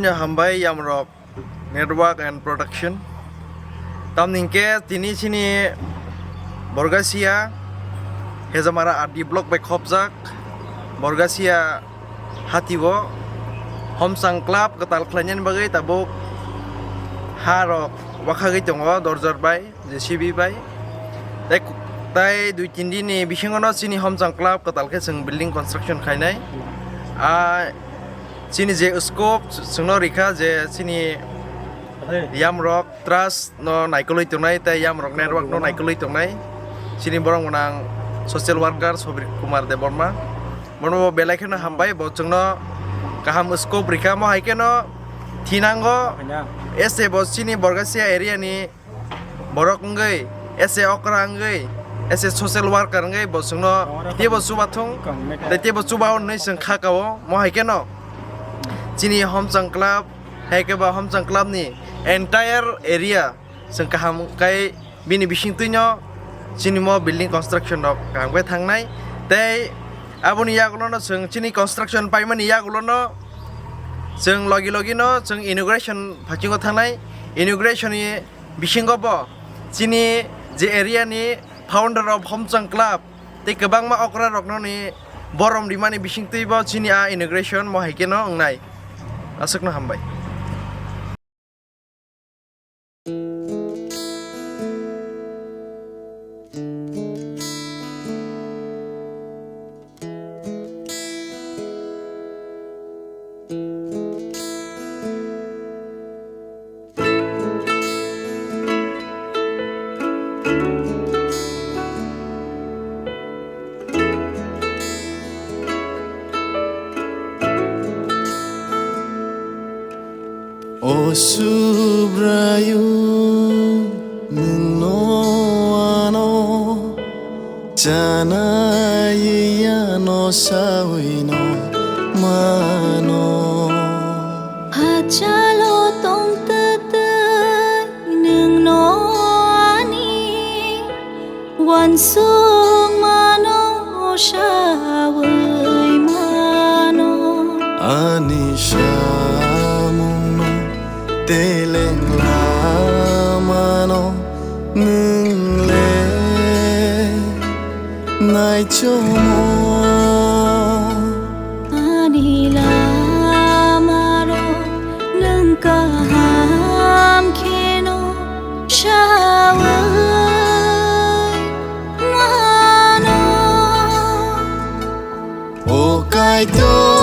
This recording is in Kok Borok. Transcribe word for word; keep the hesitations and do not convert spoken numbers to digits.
Hambai Yamrok Network and Production. Tamni hwnkhe tini chini Borgasia Hejamara R D block bai khopjak Borgasia hatio Homchang Club kwtal khlainani bagwi tabuk ha rok wakhagwi tongo dorjar bai. J C B bai. Tai, tai dui tin din ni bisingo no chini Homchang Club kwtal khe chwng building construction khainai. Ah, chini je scope chwngno rikha je chini Yamrok Trust no naikolwi tongnai, tai Yamrok Network no naikolwi tongnai. Chini borok gwnang social worker Sobir Kumar Debbarma. Bono bo belai kheno hambai, bo chwngno kaham scope rikha, mo hai kheno thinango. Ese bo chini Borgasia area ni borok wngwi, ese okra wngwi, ese social worker wngwi bo chwngno teibo chubathung, tei teibo chuba hwnwi chwng kha kao, mo hai kheno chini Homchang Club, hai khe ba Homchang Club ni entire area chwng kaham kai bini bisingtwino chini mo building construction rok kaham kai thangnai, tei aboni yagulono chwng chini construction paimani yagulono chwng logi logino chwng inauguration phaichingo thangnai, inauguration ni bisingo bo chini je area ni founder of Homchang Club tei kwbangma okra rokno ni borom rimani bisingtwi bo chini a inauguration mo hai kheno wngnai. Aswkno hambai. O Subraiyung, nwngno ano chanai yano sawino mano. Hachalo tongtwtwi nwngno ani uansukmano sawi mano. Ani samungno teleng lamano nwng le naichomo. Ani lamarok nwng kaham kheno sawi mano. O Kaitor,